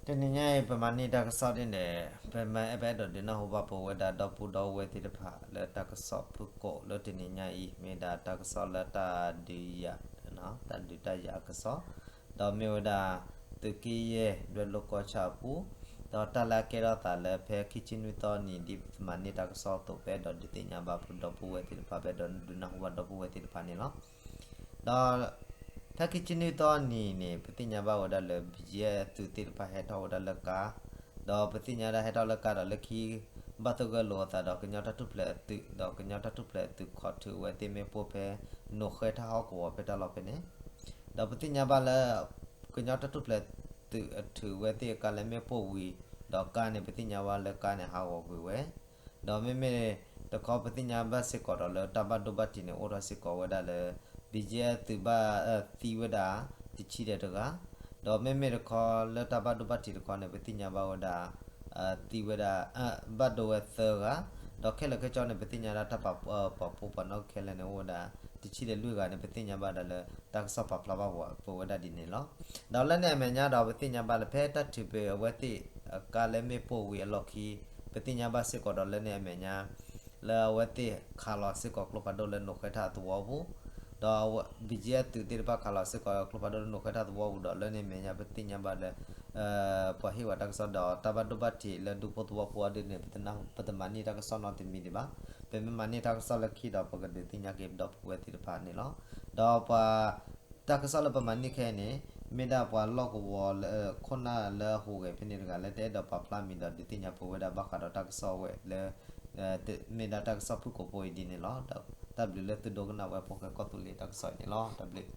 တနံၤညါအံၤ ပမၤန့ၢ်တၢ်ကစီၣ်ဒ်န့ၣ် ပမ့ၢ်အဲၣ်ဒိးဒုးနၢ်ဟူဘၣ်ပဝဲဒၣ်ဒီပုၢ်ဒီဝဲၢ်သ့ၣ်တဖၣ်လၢတၢ်ကစီၣ်ဖုၣ်ကိာ်လၢတနံၤညါအံၤ မ့ၢ်ဒၣ်တၢ်ကစီၣ်လၢတၢ်ဒုးယၤ တၢ်ဒုးတၢ်ယၤအကစီၣ်, ဒီးမ့ၢ်ဝဲဒၣ် သုးက့ယဲၢ် ဒွဲၣ်လိာ်ကီၢ်ဆၣ်အပူၤ, ဒီးတၢ်လၢအကဲထီၣ်သးလၢဖဲခံဆံနွံသီနံၤ ဒ်ပမၤန့ၢ်တၢ်ကစီၣ်အသိး ပအဲၣ်ဒိးဒုးသ့ၣ်ညါဘၣ်ပဒီပုၢ်ဝဲၢ်သ့ၣ်တဖၣ် ပအဲၣ်ဒိးဒုးနၢ်ဟူဘၣ်ဒီပုၢ်ဝဲၢ်သ့ၣ်တဖၣ်န့ၣ်လီၤ. ဒီး ဖဲခံဆံနွံသီနံၤန့ၣ် ပသ့ၣ်ညါဘၣ်ဝဲဒၣ်လၢ ဘံၣ်ယဲၢ် သုးသ့ၣ်တဖၣ်ဟဲထီၣ်ဝဲဒၣ်လၢကါ, ဒီးပသ့ၣ်ညါဒၣ်ဟဲထီၣ်လၢကါဒီးလၢခံ ဘၣ်သဂၢၢ်လိာ်အသးဒီးကညီတၢ်ထူၣ်ဖျဲးအသုး ဒီးကညီတၢ်ထူၣ်ဖျဲးအသုးခီၣ်ထုးအဝဲသ့ၣ်မ့ၣ်ပိၢ်ဖဲ နိၣ်ဃဲထၣ်ဟီၣ်ကဝီၤဖဲတၢ်လီၢ်ဖဲန့ၣ်, ဒီးပသ့ၣ်ညါဘၣ်လၢ ကညီတၢ်ထူၣ်ဖျဲးသုးအထုးဝဲသ့ၣ်အကါလၢမ့ၣ်ပိၢ်ဝံၤ ဒီးကါန့ၣ် ပသ့ၣ်ညါဘၣ်လၢကါန့ၣ်ဟးဂီၤကွံာ်ဝဲ ဒီးမ့မ့ၢ်တခီ ပသ့ၣ်ညါဘၣ်စ့ၢ်ကီးဒီးလၢတၢ်ဘၣ်ဒိဘၣ်ထံးန့ၣ် အိၣ်ထီၣ်စ့ၢ်ကီးဝဲဒၣ်လၢ ဘံၣ်ယဲၢ် သုးဘၣ်သံဝဲဒၣ် တဆံဒီးတဂၤ, ဒီးမ့မ့ၢ်တခီလၢတၢ်ဘၣ်ဒိဘၣ်ထံးတခီန့ၣ် ပသ့ၣ်ညါဘၣ်ဝဲဒၣ် သံဝဲဒၣ် ဘၣ်ဒိဝဲသၢဂၤ, ဒီးခဲလၢာ်ခဲဆ့န့ၣ် ပသ့ၣ်ညါဒၣ်တၢ်ပာ်ပှၤပှၤနီၣ်ခဲလၢာ်န့ၣ် အိၣ်ဝဲဒၣ် တဆံဒီးလွံၢ်ဂၤန့ၣ် ပသ့ၣ်ညါဘၣ်ဒၣ်လၢ တၢ်ကစီၣ်ပာ်ဖျါဘၣ်ပဝဲဒၣ်ဒ်န့ၣ်လီၤ. ဒီးလၢန့ၣ်အမဲာ်ညါဒီး ပသ့ၣ်ညါဘၣ်လၢဖဲတၢ်ထုးဖဲအဝဲသ့ၣ်အကါလၢမ့ၣ်ပိၢ်ဝံၤအလီၢ်ခံ ပသ့ၣ်ညါဘၣ်စ့ၢ်ကီးဒီးလၢန့ၣ်အမဲာ်ညါ လၢအဝဲသ့ၣ်ခးလီၤစ့ၢ်ကီးကျိဖးဒိၣ်လၢနိၣ်ဃဲထၣ်သဝီပူၤ, ဒီး ဘံၣ်ယဲၢ် သုးသ့ၣ်တဖၣ်ခးလီၤစ့ၢ်ကီးကျိဖးဒိၣ်လၢနိၣ်ဃဲထၣ်သဝီပူၤဒီး လၢန့ၣ်အမဲာ်ညါ ပသ့ၣ်ညါဘၣ်လၢ ပှၤဟ့ၣ်ဝဲတၢ်ကစီၣ်ဒီးတၢ်ဘၣ်ဒိဘၣ်ထံးလၢဒူဖိသဝီဖိအဒုန့ၣ် ပတမၤန့ၢ်တၢ်ကစီၣ်နီတမံၤဒံးဘၣ်. ပမ့ၢ်မၤန့ၢ်တၢ်ကစီၣ်လၢခံဒီး ပကဒုးသ့ၣ်ညါက့ၤပဒီပုၢ်ဝဲၢ်သ့ၣ်တဖၣ်န့ၣ်လီၤ. ဒီးပှၤ တၢ်ကစီၣ်လၢပမၤန့ၢ်ခဲအံၤန့ၣ် မ့ၢ်ဒၣ်ပှၤလီၢ်ကဝီၤလၢခိၣ်နၢ်လၢအဟူးဂဲၤဖဲန့ၣ်တဂၤလၢတအဲၣ်ဒိးပာ်ဖျါမံၤဒီးဒုးသ့ၣ်ညါပဝဲဒၣ်ဘၣ်ဃးဒီးတၢ်ကစီၣ်ဝဲလၢ မ့ၢ်ဒၣ်တၢ်ကစီၣ်ဖုၣ်ကိာ်ဖိအံၤဒ်န့ၣ်လီၤ. ဒီးတၢ်ဘျုးလၢသုဒိကနၣ်ဝဲဖိၣ်ဃဲကီၢ်သူလ့ၤတၢ်ကစီၣ်အံၤန့ၣ်လီၤ. တၢ်ဘျုး